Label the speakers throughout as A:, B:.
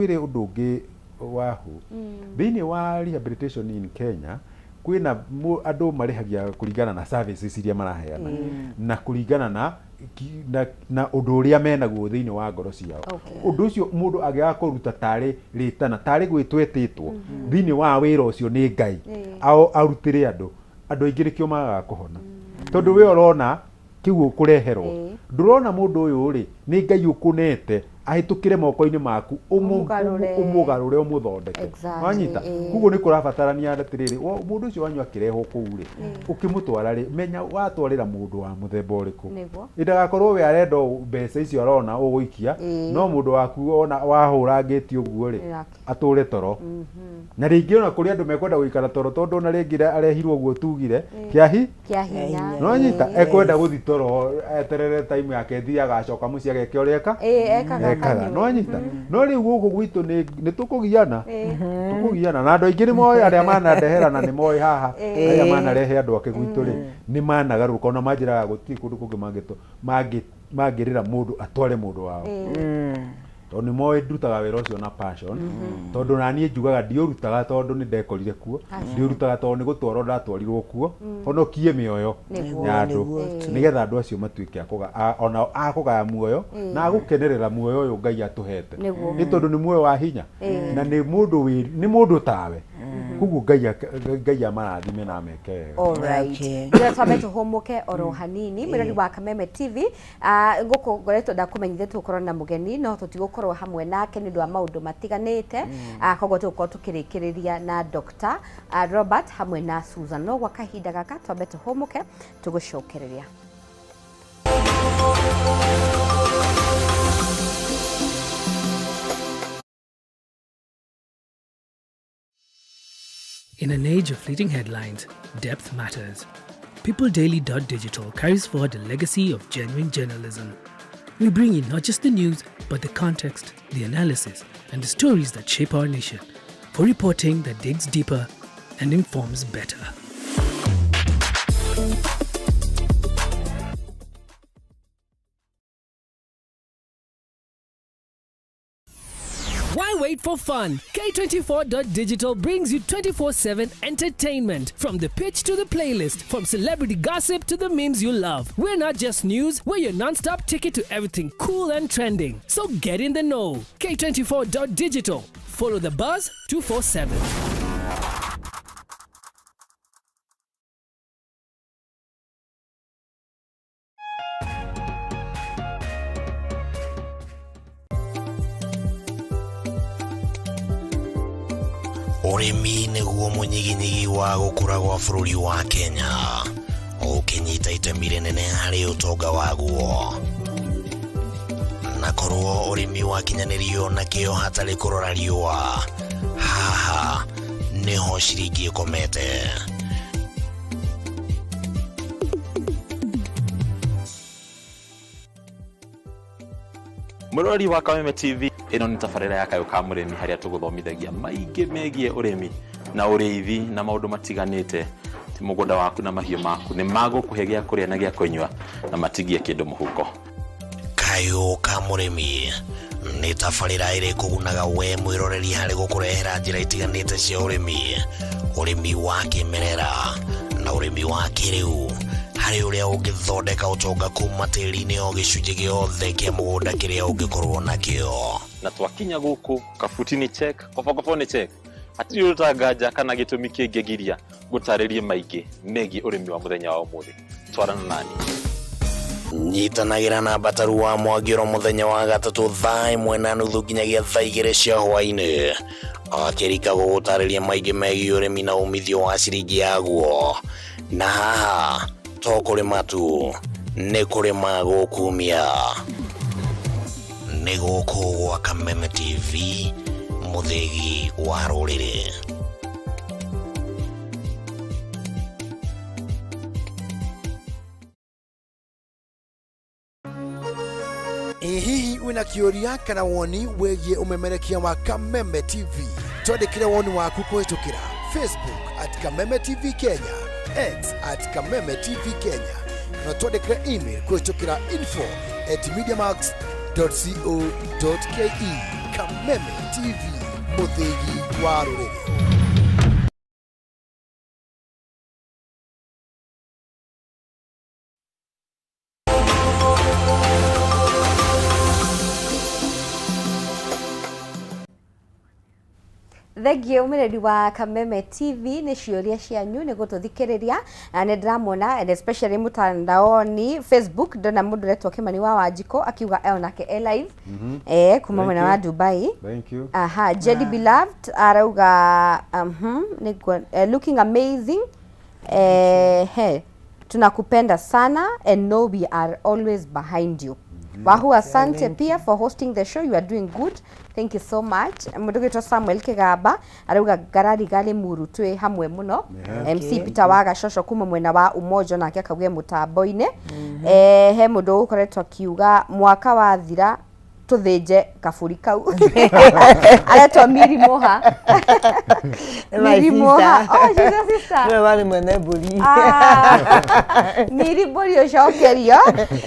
A: Kwĩrĩ ũndũ ũngĩ wahu thĩinĩ wa rehabilitation in Kenya, kwĩna andũ marĩhagia kũringana na services iria maraheana na kũringana na na ũndũ ũrĩa menaguo thĩinĩ wa ngoro ciao. Ũndũ ũcio mũndũ angĩaga kũruta tarĩ rĩtana, tarĩ gwĩtwo etĩtwo thĩinĩ wa wĩra ũcio nĩ Ngai arutĩre andũ, andũ aingĩ nĩkĩo magaga kũhona, tondũ we ũrona kĩu ũkũreherwo, ndũrona mũndũ ũyũ rĩ nĩ Ngai ũkũnete ahĩtũkĩre moko-inĩ maku,
B: Ũmũgarũre.
A: Ũmũgarũre, ũmũthondeke. Wanyita? Koguo nĩ kũrabatarania atĩrĩrĩ, mũndũ ũcio wanyu akĩrehwo kũu rĩ, ũkĩmũtwara rĩ, menya watwarĩra mũndũ wa mũthemba ũrĩkũ. Ndagakorwo we arenda o mbeca icio arona ũgũikia, no mũndũ waku ona wahũra ngĩti ũguo rĩ, atũre toro. Na rĩngĩ ona kũrĩ andũ mekwenda gũikara toro, tondũ ona rĩngĩ arehirwo ũguo tugire kĩa
B: Kĩa hinya.
A: Nĩwanyita? Ekwenda gũthi toro eterere time yake ĩthire, agacoka mũciĩ ageke ũrĩa eka
B: Ekaga
A: ekaga.
B: kanyue.
A: Nĩwanyita? No rĩu gũkũ gwitũ nĩ tũkũgiana, tũkũgiana na andũ aingĩ nĩ moĩ arĩa manandehera, na nĩ moĩ haha arĩa manarehe andũ ake gwitũ rĩ, nĩ managarũrũka, ona manjĩraga gũtirĩ kũndũ kũngĩ mangĩrĩra mũndũ atware mũndũ wao, tondũ nĩ moĩ ndutaga wĩra ũcio na passion, tondũ na niĩ njugaga ndiũrutaga tondũ nĩ ndekorire kuo, ndiũrutaga tondũ nĩ gũtwarwo ndatwarirwo kuo honokie mĩoyo ya andũ, nĩgetha andũ acio matuĩke onao a kũgaya muoyo na agũkenerera muoyo ũyũ Ngai atũhete, nĩ tondũ nĩ muoyo wa hinya na nĩ mũndũ nĩ mũndũ tawe. Koguo Ngai amarathime na ameke wega.
B: Alright. Rĩu twambe tũhũmũke oro hanini, mwĩrori wa Kameme TV. Ngũkũ ngoretwo ndakũmenyithia tũgũkorwo na mũgeni, no tũtigũkorwo hamwe nake nĩ ũndũ wa maũndũ matiganĩte. Koguo tũgũkorwo tũkĩrĩkĩrĩria na Dr. Robert hamwe na Susan, no gwa kahinda gaka twambe tũhũmũke, tũgũcokereria.
C: In an age of fleeting headlines, depth matters. PeopleDaily.digital carries forward a legacy of genuine journalism. We bring you not just the news, but the context, the analysis, and the stories that shape our nation, for reporting that digs deeper and informs better. Why wait for fun? K24.digital brings you 24/7 entertainment. From the pitch to the playlist, from celebrity gossip to the memes you love. We're not just news, we're your non-stop ticket to everything cool and trending. So get in the know. K24.digital. Follow the buzz 247.
D: Ũrĩmi nĩguo mũnyiginyigi wa gũkũra gwa bũrũri wa Kenya, ũkĩnyita itemi rĩnene harĩ ũtonga waguo. Na korwo ũrĩmi wakinyanĩrio na kĩo hatarĩ kũrora riũa, haha nĩho ciringi ĩkomete.
E: Mũrori wa Kameme TV, ĩno nĩ tabarĩra ya Kayũ ka Mũrĩmi, harĩa tũgũthomithagia maingĩ megiĩ ũrĩmi na ũrĩithi na maũndũ matiganĩte. Ti mũgũnda waku na mahiũ maku nĩ magũkũhe gĩa kũrĩa na gĩa kũnyua na matigie kĩndũ mũhuko.
D: Kayũ ka Mũrĩmi nĩ tabarĩra ĩrĩ kũgunaga we mwĩroreri harĩ gũkũrehera njĩra itiganĩte cia ũrĩmi, ũrĩmi wa kĩmerera na ũrĩmi wa kĩrĩu, harĩ ũrĩa ũngĩthondeka ũtonga kuma tĩri-inĩ o gĩcunjĩ gĩothe kĩa mũgũnda kĩrĩa ũngĩkorwo nakĩo.
E: Na twakinya gũkũ, kabuti nĩ check, kobokobo nĩ check, hatirĩ ũndũ ta nganja kana gĩtũmi kĩngĩgiria ngũtarĩrie maingĩ megiĩ ũrĩmi wa mũthenya wa ũmũthĩ. Twarana nani.
D: Nyitanagĩra na Mbataru wa Mwangĩro mũthenya wa gatatũ thaa 1:30 nginyagia thaa 2 cia hwaĩ-inĩ, akĩrika gũgũtarĩria maingĩ megiĩ ũrĩmi na umithio wa ciringi yaguo. Na haha to kũrĩma tu, nĩ kũrĩma gũkumia. Nĩ gũkũ gwa Kameme TV, mũthĩgi wa rũrĩrĩ.
F: Ĩ hihi wĩna kĩũria kana woni wĩgiĩ ũmemerekia wa Kameme TV? Twandĩkĩre woni waku kũhĩtũkĩra Facebook @KamemeTV Kenya, X @KamemeTV Kenya, na twandĩkĩre email kũhĩtũkĩra info@mediamax.co.ke. Kameme TV, mũthĩgi wa rũrĩrĩ.
B: Thengiũ mwĩreri wa Kameme TV nĩ ciũria cianyu nĩ gũtũthikĩrĩria na nĩ ndĩramuona and especially mtandaoni Facebook ndona mũndũ ũretwo Kĩmani wa Wanjikũ akiuga e onake e live eh kuma
A: Thank
B: mwena wa
A: you.
B: Dubai.
A: Thank you.
B: Aha, Jedi Beloved arauga looking amazing. He, tunakupenda sana and know we are always behind you. Wahu, asante pia for hosting the show. You are doing good. Thank you so much. Mũndũ gwĩtwo Samuel Kĩgamba arauga ngarariga Limuru twĩ hamwe mũno. MC Peter wa Gacoco kuma mwena wa Umoja nake akauga e mũtambo-inĩ. He mũndũ ũkoretwo akiuga mwaka wathira tũthĩnje kabũri kau. Aretwo Miri Moha.
G: My
B: Miri Moha.
G: sister.
B: Oh, she's your sister.
G: Nĩwe warĩ mwene mbũri.
B: Ah, Miri mbũri ũcokerio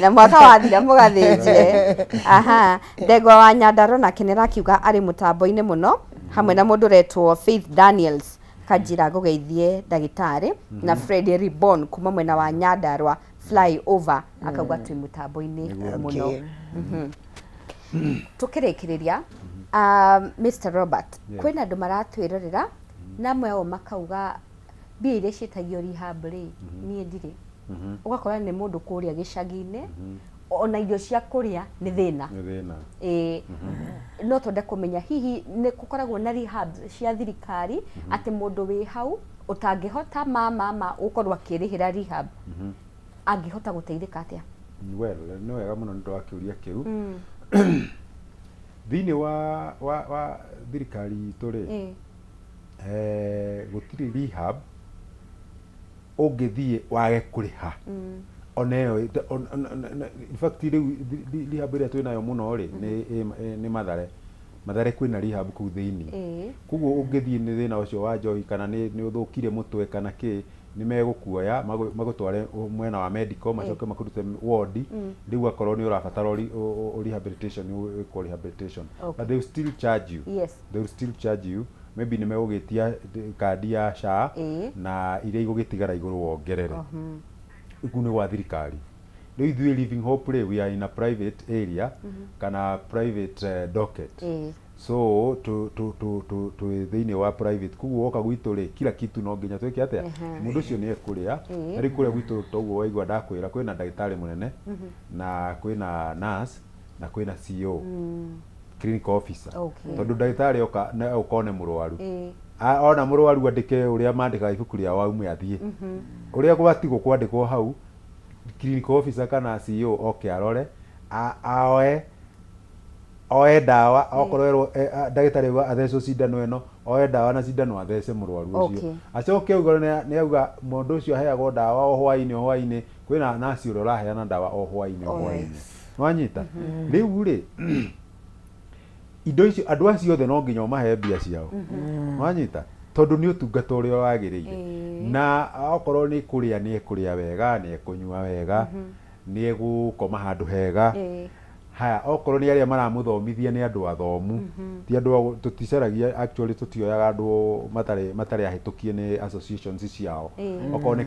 B: na mwaka wathira mũgathĩnje. Aha, Ndegwa wa Nyandarua nake nĩarakiuga arĩ mũtambo-inĩ mũno hamwe na mũndũ ũretwo Faith Daniels kanjĩra ngũgeithie ndagĩtarĩ na Fred Ribon kuma mwena wa Nyandarua flyover akauga twĩ mũtambo-inĩ mũno.
G: Okay.
B: Tukĩrĩkĩrĩria, Mr. Robert, kwĩna andũ maratwĩrorera na amwe ao makauga mbia iria ciĩtagio rehab rĩ, niĩ ndirĩ. Ũgakora nĩ mũndũ kũrĩa gĩcagi-inĩ, ona irio cia kũrĩa nĩ thĩna.
A: Nĩ thĩna.
B: Ĩĩ, no twende kũmenya hihi nĩ gũkoragwo na rehab cia thirikari atĩ mũndũ wĩ hau ũtangĩhota ma gũkorwo akĩrĩhĩra rehab angĩhota gũteithĩka atĩa?
A: Well, nĩ wega mũno nĩ ũndũ wa kĩũria kĩu. Thĩinĩ wa thirikari itũ rĩ, gũtirĩ rehab ũngĩthiĩ wage kũrĩha ona ĩyo. In fact, rĩu rehab ĩrĩa twĩnayo mũno rĩ nĩ Mathare. Mathare kwĩna rehab kũu thĩinĩ. Koguo ũngĩthiĩ nĩ thĩna ũcio wa njohi kana nĩ ũthũkire mũtwe kana kĩ, nĩ megũkuoya magũtware mwena wa medical, macoke makũrute ward. Rĩu akorwo nĩ ũrabatara rehabilitation, wĩkwo rehabilitation. But they will still charge you. They will still charge you. Maybe nĩ megũgĩtia kandi ya SHA na iria igũgĩtigara igũrũ wongerere. Kũu nĩ gwa thirikari. Rĩu ithuĩ Living Hope rĩ, we are in a private area kana private docket. So twĩ thĩinĩ wa private, koguo woka gwitũ rĩ, kila kitu no nginya twĩke atĩa, mũndũ ũcio nĩ ekũrĩa. Na rĩu kũrĩa gwitũ toguo waigua ndakwĩra, kwĩna ndagĩtarĩ mũnene na kwĩna nurse na kwĩna CO, clinical officer. Tondũ ndagĩtarĩ oka na oka one mũrwaru, ona mũrwaru andĩke ũrĩa mandĩkaga ibuku rĩao, aume athiĩ ũrĩa gwatigwo kwandĩkwo hau, clinical officer kana CO oke arore, aoe oe ndawa. Okorwo erwo ndagĩtarĩ auga athecwo cindano ĩno, oe ndawa na cindano athece mũrwaru ũcio. Acoke auga nĩ auga mũndũ ũcio aheagwo ndawa o hwainĩ o hwainĩ. Kwĩna nurse ũrĩa ũraheana ndawa o hwainĩ o hwainĩ. Nĩwanyita? Rĩu rĩ, indo icio, andũ acio othe no nginya ũmahe mbia ciao. Nĩwanyita? Tondũ nĩ ũtungata ũrĩa wagĩrĩire. Na okorwo nĩ kũrĩa, nĩ ekũrĩa wega, nĩ ekũnyua wega, nĩ egũkoma handũ hega. Haya, okorwo nĩ arĩa maramũthomithia nĩ andũ athomu, ti andũ tũticaragia, actually tũtioyaga andũ matarĩ ahĩtũkie nĩ associations ciao. Okorwo nĩ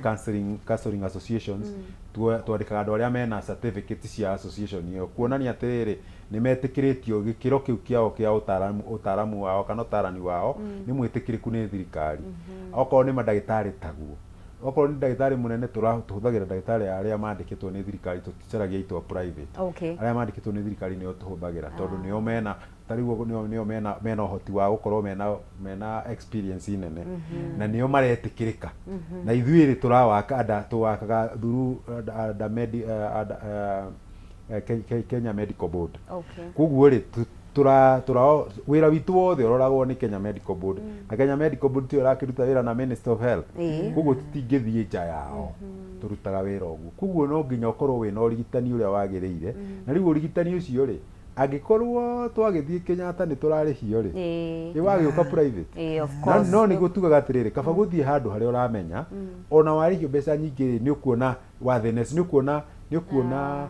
A: counseling associations, twandĩkaga andũ arĩa mena certificate cia association ĩyo, kuonania atĩrĩrĩ, nĩ metĩkĩrĩtio gĩkĩro kĩu kĩao kĩa ũtaaramu wao kana ũtarani wao nĩ mwĩtĩkĩrĩku nĩ thirikari. Okorwo nĩ mandagĩtarĩ taguo, okorwo nĩ ndagĩtarĩ mũnene, tũhũthagĩra ndagĩtarĩ arĩa mandĩkĩtwo nĩ thirikari. Tũticaragia itwa private. Arĩa mandĩkĩtwo nĩ thirikari nĩo tũhũthagĩra, tondũ nĩo mena ta rĩu nĩo mena ũhoti wa gũkorwo mena experience nene na nĩo maretĩkĩrĩka. Na ithuĩ rĩ, tũrawaka under, tũwakaga through under Kenya Medical Board. Koguo rĩ, tũra tũra wĩra witũ wothe ũroragwo nĩ Kenya Medical Board, na Kenya Medical Board tiyo ĩrakĩruta wĩra na Minister of Health. Koguo tũtingĩthiĩ nja yao, tũrutaga wĩra ũguo. Koguo no nginya ũkorwo wĩna ũrigitani ũrĩa wagĩrĩire. Na rĩu ũrigitani ũcio rĩ, angĩkorwo twagĩthiĩ Kenyatta nĩ tũrarĩhio rĩ, ĩ wagĩũka private?
B: Ĩĩ, of
A: Na
B: course.
A: No nĩguo tugaga atĩrĩrĩ, kaba gũthiĩ handũ harĩa ũramenya ona warĩhio mbeca nyingĩ rĩ, nĩ ũkuona worthiness, nĩ ũkuona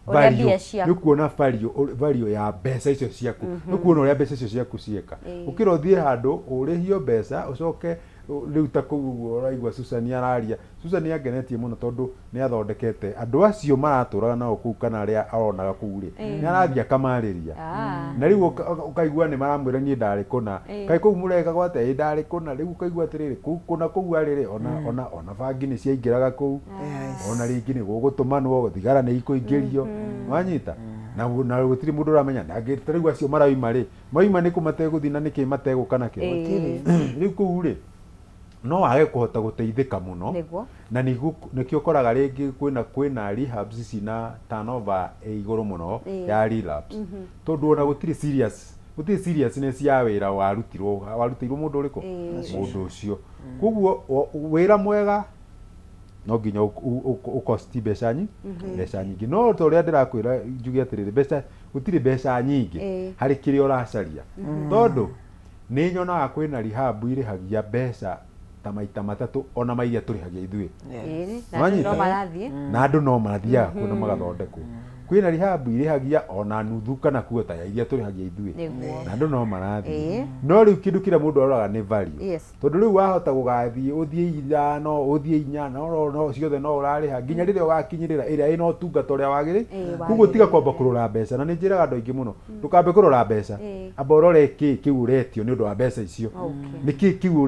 B: Ũrĩa
A: value
B: mbia ciaku.
A: nĩ ũkuona value value ya mbeca icio ciaku nĩ ũkuona ũrĩa mbeca icio ciaku cieka ũkĩra ũthiĩ handũ ũrĩhio mbeca ũcoke rĩu ta kũu ũguo ũraigua Susan araria. Susan nĩ angenetie mũno tondũ nĩ athondekete andũ acio maratũraga nao kũu kana arĩa aronaga kũu rĩ, nĩ arathiĩ akamarĩria. Na rĩu ũkaigua nĩ maramwĩra niĩ ndarĩ kũna. Kaĩ kũu mũrekagwo atĩa? Ĩ ndarĩ kũna. Rĩu ũkaigua atĩrĩrĩ, kũu kũna kũu arĩ rĩ, ona ona ona bangi nĩ ciaingĩraga kũu, ona rĩngĩ nĩ gũgũtũmanwo, thigara nĩ ikũingĩrio. Wanyita? Na na gũtirĩ mũndũ ũramenya. Na angĩ ta rĩu acio marauma rĩ, mauma nĩkũ mategũthiĩ na nĩkĩ mategũka nakĩo? Rĩu kũu rĩ, no wage kũhota gũteithĩka mũno. Na nĩkĩo ũkoraga rĩngĩ kwĩna kwĩna rehabs cina turnover ĩ igũrũ mũno ya relapse. Tondũ ona gũtirĩ serious, gũtirĩ seriousness ya wĩra warutirwo, warutĩirwo mũndũ ũrĩkũ? Mũndũ ũcio. Koguo wĩra mwega no nginya ũ cost mbeca mbeca nyingĩ. No ta ũrĩa ndĩrakwĩra njuge atĩrĩrĩ, mbeca, gũtirĩ mbeca nyingĩ harĩ kĩrĩa ũracaria. Tondũ nĩ nyonaga kwĩna rehab irĩhagia mbeca ta maita matatũ ona ma iria tũrĩhagia ithuĩ.
B: Na andũ no marathiĩ.
A: Na andũ no mathiaga kuo na magathondekwo. Kwĩna rehab irĩhagia ona nuthu kana quarter ya iria tũrĩhagia ithuĩ. Na andũ no marathiĩ. No rĩu kĩndũ kĩrĩa mũndũ aroraga nĩ value. Tondũ rĩu wahota gũgathiĩ ũthiĩ ithano, ũthiĩ inya, no no ciothe no ũrarĩha nginya rĩrĩa ũgakinyĩrĩra ĩrĩa ĩna ũtungata ũrĩa wagĩrĩire. Koguo tiga kwamba kũrora mbeca, na nĩ njĩraga andũ aingĩ mũno, ndũkambe kũrora mbeca, amba ũrore kĩ kĩu ũretio nĩ ũndũ wa mbeca icio. Nĩ kĩ kĩu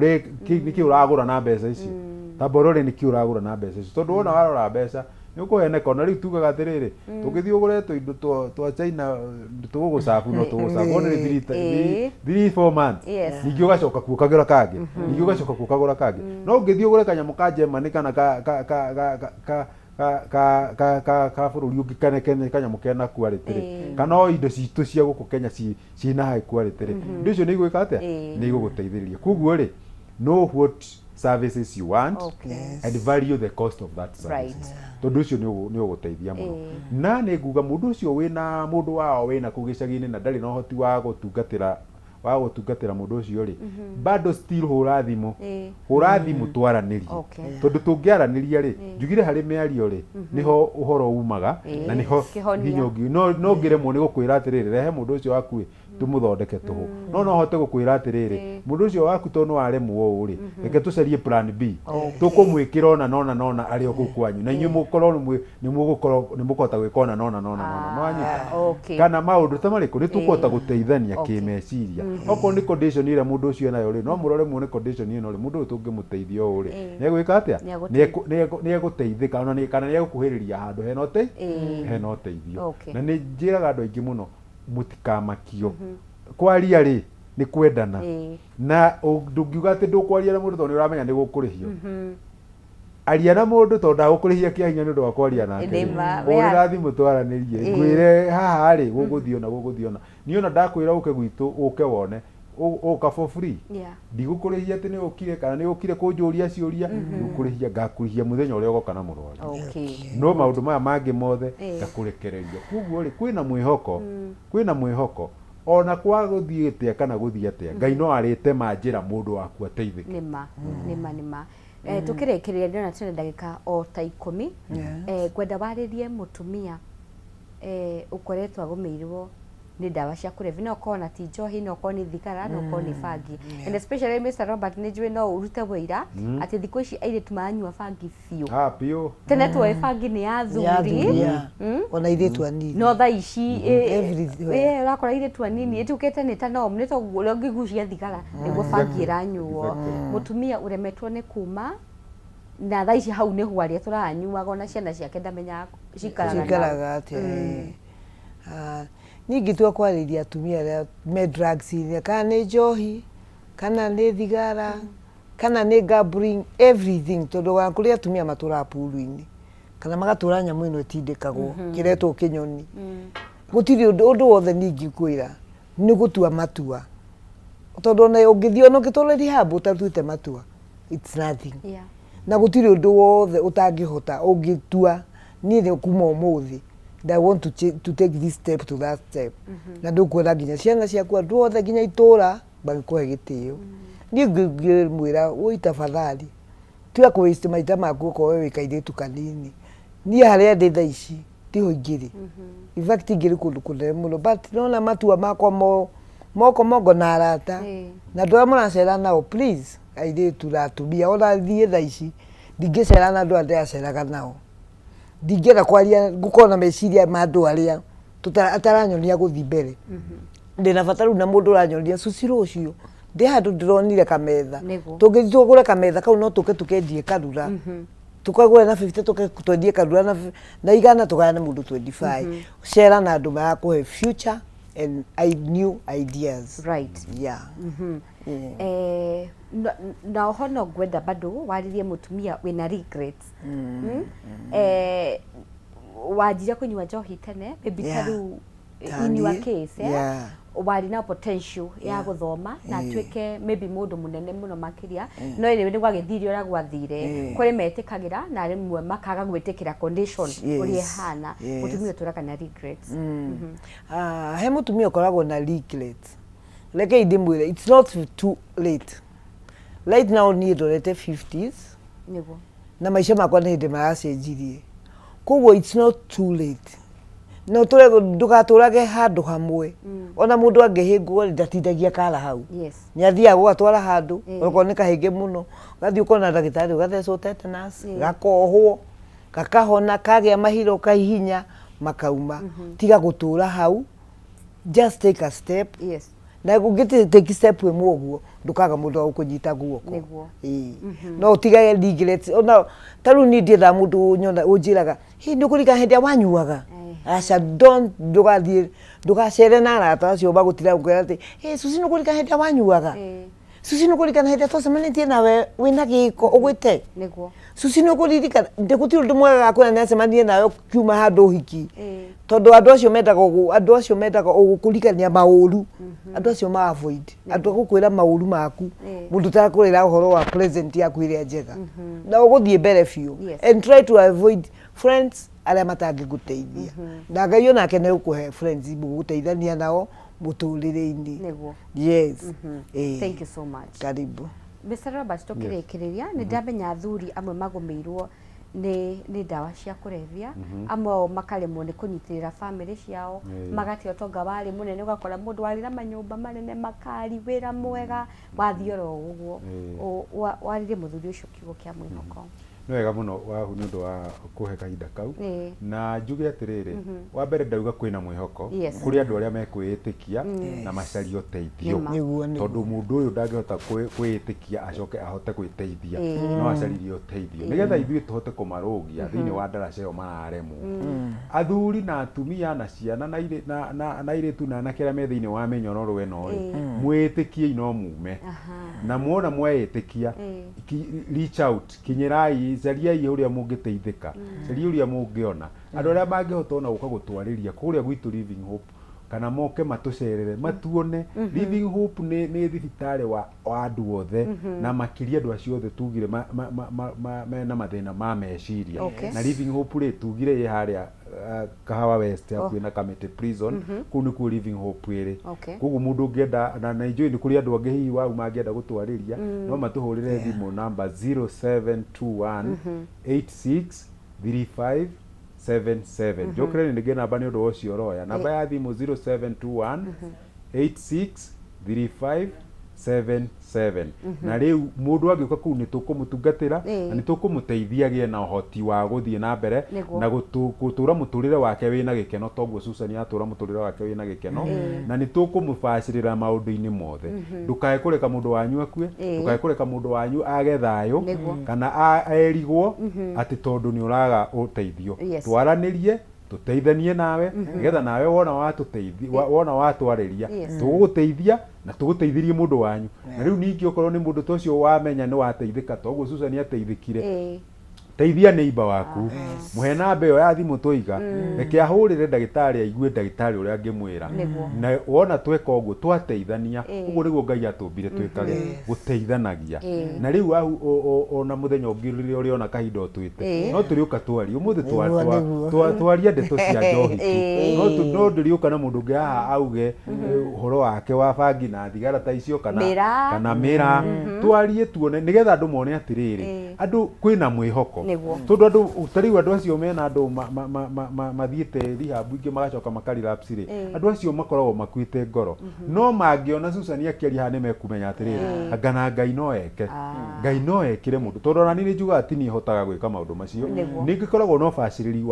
A: nĩ kĩ ũragũra na mbeca icio. Tamba ũrore nĩ kĩ ũragũra na mbeca icio. Tondũ wona warora mbeca, nĩ ũkũheneka. Ona rĩu tugaga atĩrĩrĩ, tũngĩthiĩ ũgũre tũindo twa China tũgũgũcabu no tũgũcabu only 3, 4 months. Ningĩ ũgacoka kuo ũkagũra kangĩ, ningĩ ũgacoka kuo ũkagũra kangĩ. No ũngĩthiĩ ũgũre kanyamũ ka Germany kana ka ka ka ka ka ka ka ka ka ka bũrũri ũngĩ kana kanyamũ kena quality rĩ, kana o indo citũ cia gũkũ Kenya ciĩna high quality rĩ, indo icio nĩ igwĩka atĩa? Nĩ igũgũteithĩrĩria. Koguo rĩ, know what services you want and value the cost of that services. Tondũ ũcio nĩ ũgũteithia mũno. Na nĩ nguga mũndũ ũcio wĩna mũndũ wao wĩna kũu gĩcagi-inĩ na ndarĩ na ũhoti wa gũtungatĩra wa gũtungatĩra mũndũ ũcio rĩ, bado still hũra thimũ, hũra thimũ twaranĩrie. Tondũ tũngĩaranĩria rĩ, njugire harĩ mĩario rĩ, nĩho ũhoro umaga na nĩho
B: Kĩhonia.
A: nginya ũngĩ no ngĩremwo nĩ gũkwĩra atĩrĩrĩ, rehe mũndũ ũcio waku ĩ, tũmũthondeke tũhũ. No hote gũkwĩra atĩrĩrĩ, mũndũ ũcio waku tondũ nĩ waremwo ũũ rĩ, reke tũcarie plan B. Tũkũmwĩkĩra ona nona nona arĩ o kũu kwanyu, na inyuĩ mũkorwo nĩ mũgũkorwo nĩ mũkũhota gwĩka ona nona nona nona. Nĩ wanyita? Kana maũndũ ta marĩkũ nĩ tũkũhota gũteithania kĩmeciria. Okorwo nĩ condition ĩrĩa mũndũ ũcio enayo rĩ, no mũrore muone condition ĩno rĩ, mũndũ ũyũ tũngĩmũteithia ũũ rĩ, nĩ egwĩka atĩa? Nĩ egũteithĩka ona kana nĩ egũkuhĩrĩria handũ hena hena ũteithio. Na nĩ njĩraga andũ aingĩ mũno mũtikamakio. Kwaria rĩ, nĩ kwendana. Na ndũngiuga atĩ ndũkwaria na mũndũ tondũ nĩ ũramenya nĩ gũkũrĩhio. Aria na mũndũ tondũ ndagũkũrĩhia kĩa hinya nĩ ũndũ wa kwaria nake. Hũrĩra thimũ twaranĩrie. Ngwĩre haha rĩ, gũgũthiĩ ũna, gũgũthiĩ ũna. Niĩ ona ndakwĩra ũke gwitũ, ũke wone, ũka for free. Ndigũkũrĩhia atĩ nĩ ũkire kana nĩ ũkire kũnjũria ciũria, ndigũkũrĩhia, ngakũrĩhia mũthenya ũrĩa ũgoka na mũrwaru. No maũndũ maya mangĩ mothe ngakũrekereria. Koguo rĩ, kwĩna mwĩhoko, kwĩna mwĩhoko ona kwa gũthiĩ atĩa kana gũthiĩ atĩa, Ngai no arĩtema njĩra mũndũ waku ateithĩke.
B: Nĩma, nĩma, nĩma. Tũkĩrĩkĩrĩria ndĩrona twĩna ndagĩka o ta 10. Ngwenda warĩrie mũtumia ũkoretwo agũmĩirwo nĩ ndawa cia kũrebia, no ũkorwo na ti njohi, no ũkorwo nĩ thigara, no ũkorwo nĩ bangi. And especially Mr. Robert, nĩ njũĩ no ũrute wũira atĩ thikũ ici airĩtu maranyua bangi biũ.
A: Ah, biũ.
B: Tene tuoĩ bangi nĩ ya athuri.
G: Ona airĩtu anini.
B: No thaa ici ũrakora airĩtu anini ĩtuĩkĩte nĩ ta norm, nĩ toguo ũrĩa ũngĩgucia thigara nĩguo bangi ĩranyuo. Mũtumia ũremetwo nĩ kuma na thaa ici hau nĩho arĩa tũranyuaga ona ciana ciake ndamenyaga cikaraga nao.
G: Cikaraga atĩa? Niĩ ingĩtua kwarĩria atumia arĩa me drugs-inĩ, kana nĩ njohi, kana nĩ thigara, kana nĩ gambling, everything, tondũ ona kũrĩ atumia matũraga pool-inĩ, kana magatũra nyamũ ĩno ĩtindĩkagwo, kĩretwo kĩnyoni. Gũtirĩ ũndũ, ũndũ wothe niĩ ingĩkwĩra nĩ gũtua matua, tondũ ona ũngĩthiĩ ona ũngĩtwarwo rehab ũtatuĩte matua, it's nothing. Na gũtirĩ ũndũ wothe ũtangĩhota ũngĩtua niĩ nĩ kuma ũmũthĩ I want to take this step to that step. Na ndũkuona nginya ciana ciaku andũ othe nginya itũra magĩkũhe gĩtĩo. Niĩ ngĩmwĩra woi tafadhali tiga kũ waste maita maku okorwo we wĩ kairĩtu kanini. Niĩ harĩa ndĩ thaa ici Tiho ingĩrĩ. In fact ingĩrĩ kũndũ kũnene mũno, but nona matua makwa mo moko mongo na arata na andũ arĩa mũracera nao, please, airĩtu na atumia, ona thiĩ thaa ici ndingĩcera na andũ arĩa ndĩraceraga nao. Ndingĩenda kwaria ngũkorwo na meciria ma andũ arĩa ataranyonia gũthiĩ mbere. Ndĩna bata rĩu na mũndũ ũranyonia cuci rũciũ ndĩ handũ ndĩronire kametha. Tũngĩthiĩ tũgũre kametha kau no tũke tũkendie karura. Tũkagũre na 50 tũke twendie karura na 100 tũgayane mũndũ 25. Cera na andũ marakũhe future and new ideas.
B: Right. Eh, na oho no ngwenda bado warĩrie mũtumia wĩna regrets. Eh, wanjire kũnyua njohi tene maybe ta rĩu
G: Ta
B: in your
G: niĩ,
B: case, eh, warĩ na potential ya gũthoma na atuĩke maybe mũndũ mũnene mũno makĩria, no anyway nĩ gwagĩthire ũrĩa gwathire. Kũrĩ metĩkagĩra na rĩmwe makaga gwĩtĩkĩra condition ũrĩa ĩhana. Mũtumia ũtũraga na regrets?
G: Ah, he mũtumia ũkoragwo na regrets, rekei ndĩmwĩre, it's not too late. Right now niĩ ndorete 50s na maica makwa nĩ hĩndĩ maracenjirie, koguo it's not too late. No tũre ndũgatũrage handũ hamwe. Ona mũndũ angĩhĩngwo rĩ, ndatindagia kara hau. Nĩ athiaga gũgatwara handũ, okorwo nĩ kahĩnge mũno, ũgathiĩ ũkona ndagĩtarĩ, ũgathecwo tetanus, gakohwo, gakahona, kagĩa mahira ũkahihinya, makauma. Tiga gũtũra hau, just take a step. Na ũngĩ take step ĩmwe ũguo, ndũkaga mũndũ wa gũkũnyita guoko. Ĩĩ. No ũtigage regrets. Ona ta rĩu niĩ ndiendaga mũndũ ũnyona ũnjĩraga, hihi nĩ ũkũririkana hĩndĩ ĩrĩa wanyuaga? Aca, don't, ndũgathiĩ, ndũgacere na arata acio magũtinda gũkwĩra atĩ, hey, Susi nĩ ũkũririkana hĩndĩ ĩrĩa wanyuaga? Susi nĩ ũkũririkana hĩndĩ ĩrĩa twacemanĩtie nawe wĩna gĩko ũgwĩte? Susi nĩ ũkũririkana? Gũtirĩ ũndũ mwega gakwĩra nĩ acemanie nawe ũkiuma handũ ũhiki. Tondũ andũ acio mendaga andũ acio mendaga gũkũririkania maũru. Andũ acio ma avoid. Andũ a gũkwĩra maũru maku. Mũndũ ũtarakũĩra ũhoro wa present yaku ĩrĩa njega. Na ũgũthiĩ mbere biũ. And try to avoid friends arĩa matangĩgũteithia. Na Ngai onake nĩ egũkũhe friends mũgũteithania nao mũtũrĩre-inĩ. Yes.
B: Thank you so much.
G: Karibu.
B: Mr. Robert, tũkĩrĩkĩrĩria, nĩ ndamenya athuri amwe magũmĩirwo nĩ ndawa cia kũrebia, amwe ao makaremwo nĩ kũnyitĩrĩra bamĩrĩ ciao, magate ũtonga warĩ mũnene, ũgakora mũndũ warĩ na manyũmba manene, makari, wĩra mwega, wathiĩ oro ũguo. Warĩrie mũthuri ũcio kiugo kĩa mwĩhoko.
A: Nĩ wega mũno Wahu nĩ ũndũ wa kũhe kahinda kau. Na njuge atĩrĩrĩ, wa mbere ndauga kwĩna mwĩhoko kũrĩ andũ arĩa mekwĩĩtĩkia na macarie ũteithio. Tondũ mũndũ ũyũ ndangĩhota kwĩĩtĩkia acoke ahote gwĩteithia, no acaririe ũteithio nĩgetha ithuĩ tũhote kũmarũngia thĩinĩ wa ndaraca ĩyo mararemwo. Athuri na atumia na ciana na na airĩtu na anake arĩa me thĩinĩ wa mĩnyororo ĩno rĩ, mwĩĩtĩkiei no mume. Na muona mweĩtĩkia, reach out, kinyĩrai, cariai ũrĩa mũngĩteithĩka, cariai ũrĩa mũngĩona andũ arĩa mangĩhota ona gũka gũtwarĩria kũrĩa gwitũ Living Hope, kana moke matũcerere matuone. Living Hope nĩ thibitarĩ wa andũ othe, na makĩria andũ acio othe tugire mena mathĩna ma meciria. Na Living Hope rĩ, tugire ĩ harĩa Kahawa West, hakuhĩ na Kamiti Prison, kũu nĩkuo Living Hope ĩrĩ. Koguo mũndũ ũngĩenda, na nĩ njũĩ nĩ kũrĩ andũ angĩ hihi wau mangĩenda gũtwarĩria, no matũhũrĩre thimũ namba 0721 86 35 77. Njokere rĩngĩ namba nĩ ũndũ wa ũcio ũroya namba ya thimũ, 0721 86 35 77. Na rĩu mũndũ angĩũka kũu nĩ tũkũmũtungatĩra na nĩ tũkũmũteithia agĩe na ũhoti wa gũthiĩ na mbere na gũtũra mũtũrĩre wake wĩna gĩkeno, toguo Susan atũra mũtũrĩre wake wĩna gĩkeno, na nĩ tũkũmũbacĩrĩra maũndũ-inĩ mothe. Ndũkae kũreka mũndũ wanyu akue, ndũkae kũreka mũndũ wanyu age thayũ kana erigwo atĩ tondũ nĩ ũraga ũteithio. Twaranĩrie, tũteithanie nawe, nĩgetha nawe wona watũteithi wona watwarĩria, tũgũgũteithia na tũgũteithĩrie mũndũ wanyu. Na rĩu ningĩ okorwo nĩ mũndũ ta ũcio wamenya nĩ wateithĩka toguo Susan ateithĩkire, teithia neighbor waku, mũhe namba ĩyo ya thimũ twaiga, reke ahũrĩre ndagĩtarĩ aigue ndagĩtarĩ ũrĩa angĩmwĩra. Na wona tweka ũguo twateithania, ũguo nĩguo Ngai atũmbire twĩkage, gũteithanagia. Na rĩu ona mũthenya ũngĩ rĩrĩa ũrĩona kahinda ũtwĩte, no tũrĩũka twarie. Ũmũthĩ twaria ndeto cia njohi tu, no ndĩrĩũka na mũndũ ũngĩ haha auge ũhoro wake wa bangi na thigara ta icio
B: Mĩraa.
A: kana mĩraa, twarie tuone, nĩgetha andũ mone atĩrĩrĩ, andũ kwĩna mwĩhoko. mwĩhoko.
B: Nĩguo.
A: Tondũ andũ ta rĩu andũ acio mena andũ mathiĩte rehab ingĩ magacoka maka relapse rĩ, andũ acio makoragwo makuĩte ngoro. No mangĩona Susan akĩaria haha nĩ mekũmenya atĩrĩrĩ, anga na Ngai no eke. Ngai no ekĩre mũndũ. Tondũ ona niĩ nĩ njugaga ti niĩ hotaga gwĩka maũndũ macio.
B: Nĩguo.
A: Nĩ ngĩkoragwo na ũbacĩrĩri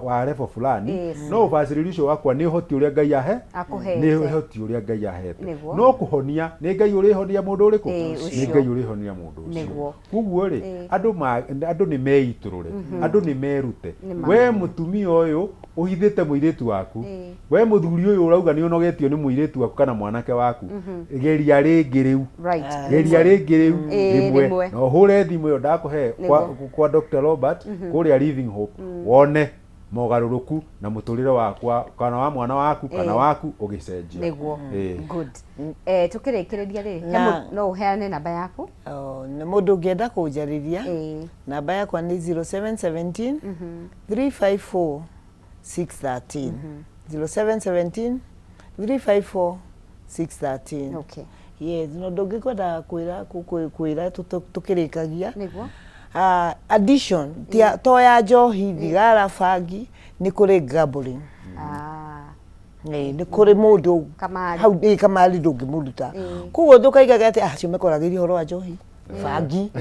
A: wa level fulani,
B: Yes.
A: no ũbacĩrĩri ũcio wakwa nĩ ũhoti ũrĩa Ngai ahe,
B: Akũhete.
A: nĩ ũhoti ũrĩa Ngai ahete.
B: Nĩguo.
A: No kũhonia nĩ Ngai ũrĩhonia mũndũ ũrĩkũ?
B: Ĩĩ,
A: Nĩ
B: ũcio.
A: Ngai ũrĩhonia mũndũ ũcio.
B: Nĩguo.
A: Koguo rĩ,
B: Ĩĩ.
A: andũ nĩ meitũrũre, andũ nĩ merute.
B: Nĩ ma.
A: We mũtumia ũyũ ũhithĩte mũirĩtu waku,
B: Ĩĩ.
A: we mũthuri ũyũ ũrauga nĩ ũnogetio nĩ mũirĩtu waku kana mwanake waku, geria rĩngĩ rĩu.
B: Right.
A: Geria rĩngĩ rĩu
B: Ĩĩ,
A: rĩmwe
B: rĩmwe.
A: na ũhũre thimũ ĩyo ndakũhe
B: Nĩguo.
A: kwa Dr. Robert kũrĩa Living Hope wone mogarũrũku na mũtũrĩre wakwa kana wa mwana waku kana
B: Ĩĩ.
A: waku ũgĩcenjia.
B: Nĩguo.
A: Ĩĩ.
B: Good. Eh, tukĩrĩkĩrĩria rĩ, he no ũheane namba yaku?
G: Oh, na mũndũ ũngĩenda kũnjarĩria
B: Ĩĩ.
G: namba yakwa nĩ 0717 354 613 0717 354 613.
B: Okay.
G: Yes, na ũndũ ũngĩ ngwendaga kwĩra tũkĩrĩkagia.
B: Nĩguo.
G: Ah, addiction to ya njohi, thigara, bangi, nĩ kũrĩ gambling.
B: Ah.
G: Ĩĩ, nĩ kũrĩ mũndũ
B: Kamari.
G: hau ĩ kamari ndũngĩmũruta.
B: Ĩĩ.
G: Koguo ndũkaigaga atĩ acio mekoragĩria ũhoro wa njohi, bangi,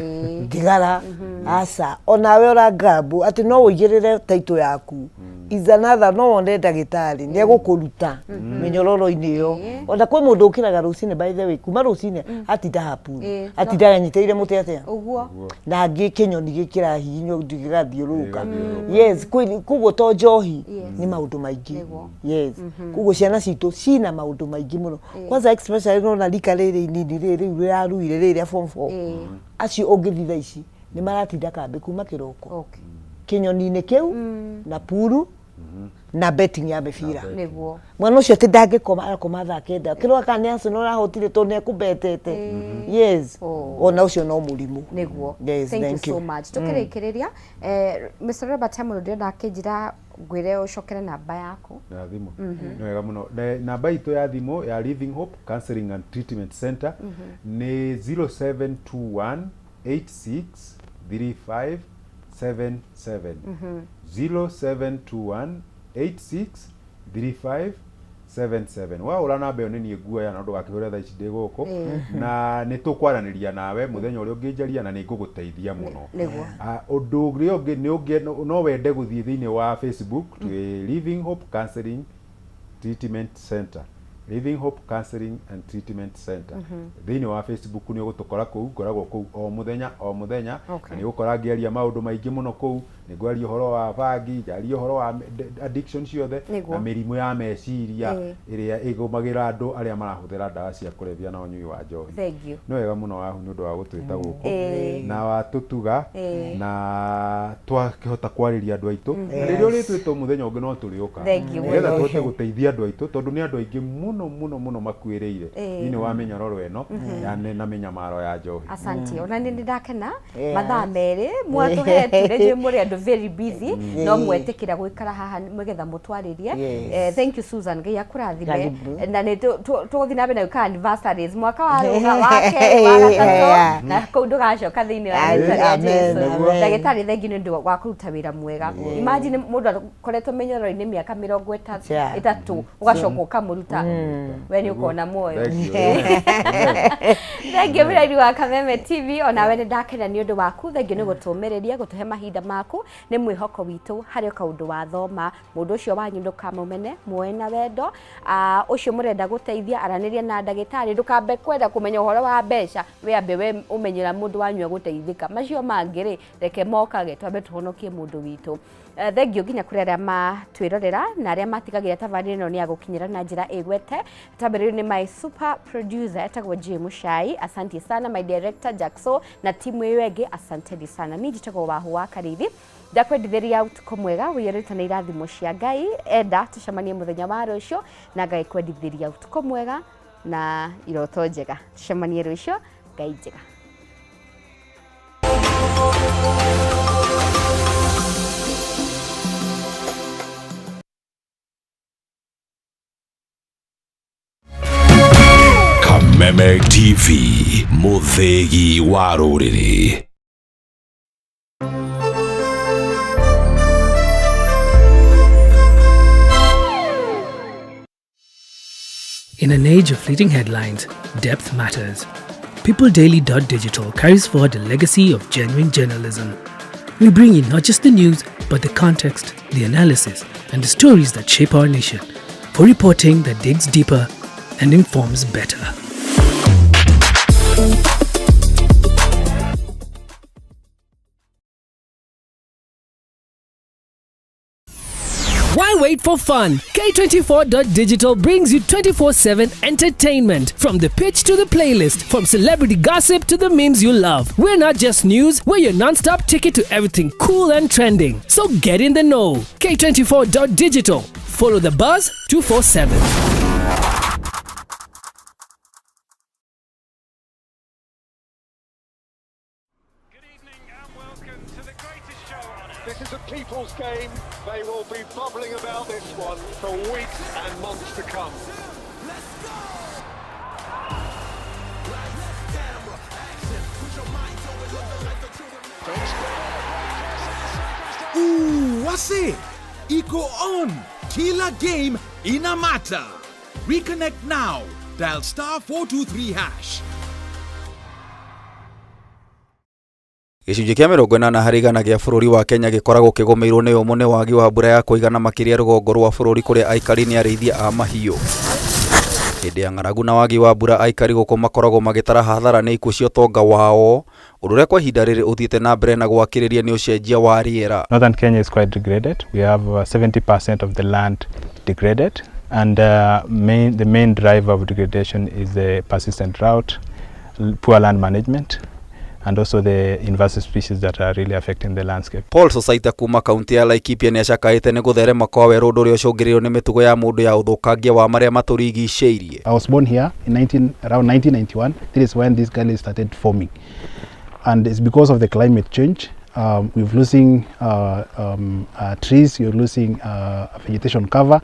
G: thigara, aca. Onawe ũra gamble atĩ no ũigĩrĩre title yaku is another, no wone ndagĩtarĩ nĩ egũkũruta mĩnyororo-inĩ ĩyo. Ona kwĩ mũndũ ũkĩraga rũcinĩ, by the way, kuma rũcinĩ atinda hapu, atindaga anyitĩrĩire mũtĩ atĩa
B: Ũguo.
G: Na angĩ kĩnyoni gĩkĩrahihinywo gĩgathiũrũrũka. Yes, koguo to njohi, nĩ maũndũ maingĩ.
B: Nĩguo.
G: Yes, koguo ciana citũ cina maũndũ maingĩ mũno, kwanza especially nona rika rĩrĩ inini rĩrĩ rĩu rĩraruire rĩrĩ rĩa form 4. Acio ũngĩthiĩ thaa ici nĩ maratinda kambĩ kuma kĩroko kĩnyoni-inĩ kĩu na puru na betting ya mĩbira.
B: Nĩguo.
G: Mwana ũcio atĩ ndangĩkoma, arakoma thaa 9 kĩroka kana nĩ Arsenal ũrahotire tondũ nĩ ekũbetete. Yes.
B: Oh.
G: Ona ũcio no mũrimũ.
B: Nĩguo.
G: Yes,
B: Thank you
G: thank
B: so
G: you.
B: much. Tukĩrĩkĩrĩria, Mr. Robert he mũndũ ndĩrenda akĩnjĩra ngwĩre ũcokere namba yaku.
A: Ya thimũ. Nĩ wega mũno. Namba itũ ya thimũ ya Living Hope Counseling and Treatment Center nĩ 0721 86 35 77, 0721 86 35 77. Wahũra namba ĩyo nĩ niĩ nguoya, na ndũgakĩhũre thaa ici ndĩ gũkũ, na nĩ tũkwaranĩria nawe mũthenya ũrĩa ũngĩnjaria na nĩ ngũgũteithia mũno.
B: Nĩguo.
A: Ah, ũndũ ũrĩa ũngĩ nĩ no wende gũthiĩ thĩinĩ wa Facebook, twĩ Living Hope Counseling Treatment Center, Living Hope Counseling and Treatment Center thĩinĩ wa Facebook, nĩ ũgũtũkora kũu. Ngoragwo kũu o mũthenya o mũthenya. Na nĩ ũgũkora ngĩaria maũndũ maingĩ mũno kũu. Nĩ ngwaria ũhoro wa bangi, njarie ũhoro wa addiction ciothe
B: Nĩguo.
A: na mĩrimũ ya meciria ĩrĩa ĩgũmagĩra andũ arĩa marahũthĩra ndawa cia kũrebia na ũnyui wa njohi.
B: Thank you.
A: Nĩ wega mũno wahu nĩ ũndũ wa gũtwĩta gũkũ na watũtuga na twakĩhota kwarĩria andũ aitũ, na rĩrĩa ũrĩtwĩtwo mũthenya ũngĩ no tũrĩũka
B: Thank you.
A: nĩgetha tũhote gũteithia andũ aitũ, tondũ nĩ andũ aingĩ mũno mũno mũno makuĩrĩire thĩinĩ wa mĩnyororo ĩno ya na mĩnyamaro ya njohi.
B: Asante. Ona nĩ ndakena
G: Yes.
B: mathaa 2 mwatũhe rĩngĩ, mũrĩ andũ very busy no mwetĩkĩra gũikara haha nĩgetha mũtwarĩrie.
G: Yes.
B: Thank you, Susan, Ngai akũrathime.
G: Karibu.
B: Na nĩ tũgũthiĩ na mbere na gwĩka anniversaries mwaka wa rũga wa kerĩ wa gatatũ na kũu ndũgacoka thĩinĩ wa rĩtwa rĩa
G: Amen,
B: Jesu.
G: amen.
B: Ndagĩtarĩ, thank you nĩ ũndũ wa kũruta wĩra mwega. Imagine mũndũ akoretwo mĩnyororo-inĩ mĩaka mĩrongo 30, ũgacoka ũkamũruta, we nĩ ũkona muoyo.
A: Thank you.
B: Thank you mũrori wa Kameme TV, onawe nĩ ndakena nĩ ũndũ waku. Thank you nĩ gũtũmĩrĩria gũtũhe mahinda maku. Nĩ mwĩhoko witũ harĩ o kaũndũ wathoma. Mũndũ ũcio wanyu ndũkamũmene, muoe na wendo. Ah, ũcio mũrenda gũteithia, aranĩria na ndagĩtarĩ. Ndũkambe kwenda kũmenya ũhoro wa mbeca, we ambe we ũmenyera mũndũ wanyu egũteithĩka. Macio mangĩ rĩ, reke mokage, twambe tũhonokie mũndũ witũ. Thank you nginya kũrĩ arĩa matwĩrorera na arĩa matigagĩra tabarĩra ĩno nĩ ya gũkinyĩra na njĩra ĩgwete. Tabarĩra nĩ my super producer etagwo J Mushai, asante sana. My director Jackso na timu ĩyo ĩngĩ, asanteni sana. Niĩ njĩtagwo Wahu wa Karithi, ndakwendithĩria ũtukũ mwega wĩyũrĩte na irathimo cia Ngai. Enda tũcemanie mũthenya wa rũciũ, na Ngai kwendithĩria ũtukũ mwega na iroto njega. Tũcemanie rũciũ. Ngai njega.
D: Kameme TV, mũthĩgi wa rũrĩrĩ.
C: In an age of fleeting headlines, depth matters. PeopleDaily.digital carries forward the legacy of genuine journalism. We bring you not just the news, but the context, the analysis, and the stories that shape our nation for reporting that digs deeper and informs better. Why wait for fun? K24.digital brings you 24/7 entertainment from the pitch to the playlist, from celebrity gossip to the memes you love. We're not just news, we're your non-stop ticket to everything cool and trending. So get in the know. K24.digital. Follow the buzz 247.
H: This is a people's game. They will be bubbling about this one for weeks and months to come.
I: Ooh, wase iko on. Kila game ina matter. Reconnect now. Dial star 423 hash.
J: Gĩcunjĩ kĩa 80% gĩa bũrũri wa Kenya gĩkoragwo kĩgũmĩirwo nĩ ũmũ nĩ wagi wa mbura ya kũigana makĩria rũgongo rwa bũrũri kũrĩa aikari nĩ arĩithia a mahiũ. Hĩndĩ ya ng'aragu na wagi wa mbura aikari gũkũ makoragwo magĩtara hathara nĩ ikuũ cia ũtonga wao, ũndũ ũrĩa kwa ihinda rĩrĩ ũthiĩte na mbere na gwakĩrĩria nĩ ũcenjia wa rĩera.
K: Northern Kenya is quite degraded. We have 70% of the land degraded, and the main driver of degradation is the persistent drought, poor land management, and also the invasive species that are really affecting the landscape.
J: Paul Sosaita kuma kaunti ya Laikipia nĩ acakaĩte nĩ gũtherema kwa werũ ũndũ ũrĩa ũcũngĩrĩirio nĩ mĩtugo ya mũndũ ya ũthũkangia wa marĩa matũrigicĩirie.
L: I was born here in around 1991. This is when this gully started forming, and it's because of the climate change. We're losing trees, you're losing vegetation cover,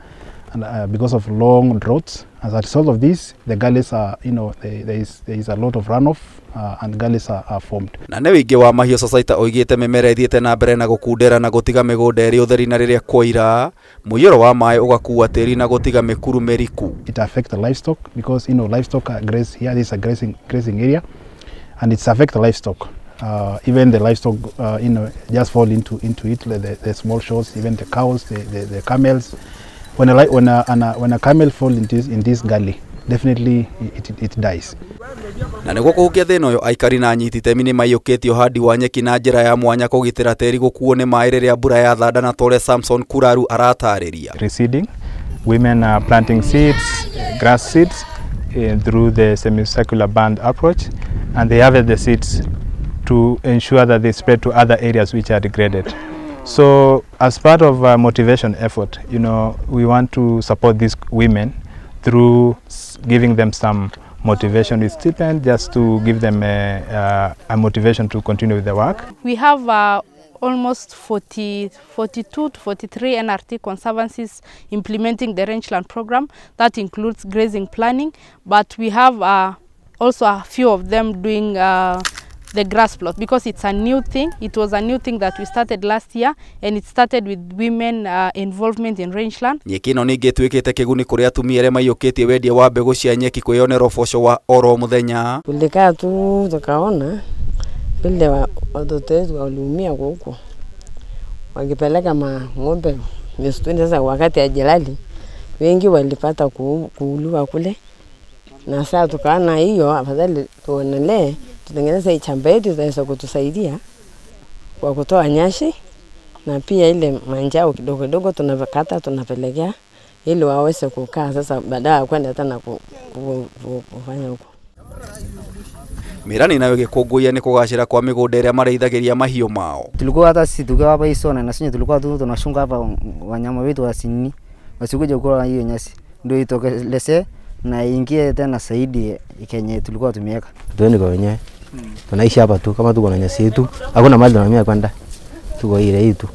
L: and because of long droughts. As a result of this, the gullies are, you know, there is a lot of runoff, and gullies are formed.
J: Na nĩ wĩingĩ wa mahiũ Sosaita oigĩte mĩmera ĩthiĩte na mbere na gũkundera na gũtiga mĩgũnda ĩrĩ ũtheri na rĩrĩa kwaira mũiyũro wa maĩ ũgakua tĩri na gũtiga mĩkuru mĩriku.
L: It affects the livestock because livestock are graze here. This is a grazing area, and it's affect the livestock. Even the livestock, just fall into it. Like the small shows, even the cows, the camels. When a camel falls in this gully, definitely it dies.
J: Na nĩguo kũhukia thĩna ũyũ aikari na anyiti itemi nĩ maiyũkĩtie ũhandi wa nyeki na njĩra ya mwanya kũgitĩra tĩri gũkuo nĩ maĩ rĩrĩa mbura yathanda na tore Samson Kuraru aratarĩria.
K: Reseeding, women are planting seeds, grass seeds, through the semicircular band approach, and they harvest the seeds to ensure that they spread to other areas which are degraded. So as part of a motivation effort, we want to support these women through giving them some motivation with stipend, just to give them a motivation to continue with the work.
M: We have almost 42 to 43 NRT conservancies implementing the rangeland program. That includes grazing planning, but we have also a few of them doing the grass plot, because it's a new thing. It was a new thing that we started last year, and it started with women involvement in rangeland.
J: Nyeki ĩno ningĩ ĩtuĩkĩte kĩguni kũrĩ atumia arĩa maiyũkĩtie wendia wa mbegũ cia nyeki kwĩyonera ũboco wa oro mũthenya.
N: Tulikaa tu tukaona vile watoto wetu waliumia huko wakipeleka ng'ombe msituni. Sasa wakati ajali wengi walipata kuuliwa kule, na sasa tukaona hiyo afadhali tuonelee tutengeneze shamba yetu itaweza kutusaidia kwa kutoa nyasi na pia ile manjao kidogo kidogo tunakata tunapelekea ili waweze kukaa sasa baadaye kwenda tena kufanya huko.
J: Mirani nayo gĩkũngũiya nĩ kũgacĩra kwa mĩgũnda ĩrĩa marĩithagĩria mahiũ mao.
O: Tulikuwa hata sisi tukiwa hapa hii sona na sisi tulikuwa tu tunashunga hapa wanyama wetu wasini wasikuje kula hiyo nyasi ndio itokelese na ingie tena zaidi kenye tulikuwa tumeweka.
P: Tuende kwa wenyewe. Tunaishi hapa tu kama tuko na nyasi yetu. Hakuna mali tunahamia kwenda. Tuko ile hii tu.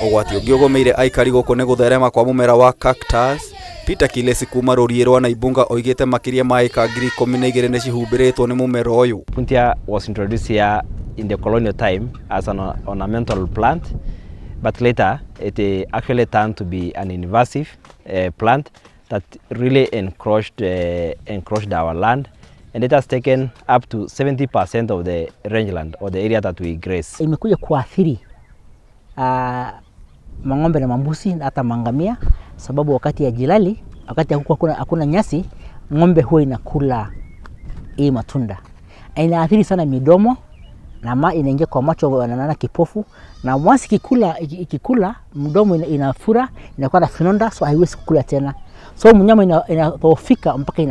J: Ũgwati ũngĩ ũgũmĩire aikari gũkũ nĩ gũtherema kwa mũmera wa cactus. Peter Kilesi kuma rũriĩ rwa Naibunga oigĩte makĩria ma ĩka 12,000 nĩ cihumbĩrĩtwo nĩ mũmera ũyũ.
Q: Puntia was introduced here in the colonial time as an ornamental plant, but later it actually turned to be an invasive plant that really encroached our land, and it has taken up to 70% of the rangeland or the area that we graze.
R: Imekuja kuathiri mang'ombe na mambuzi na hata mangamia, sababu wakati ya jilali, wakati hakuna nyasi, ng'ombe huwa inakula hii matunda. Inaathiri sana midomo na inaingia kwa macho, wanaona kipofu, na once ikikula mdomo inafura, inakuwa na vinonda, so haiwezi kukula tena, so mnyama inadhoofika mpaka ina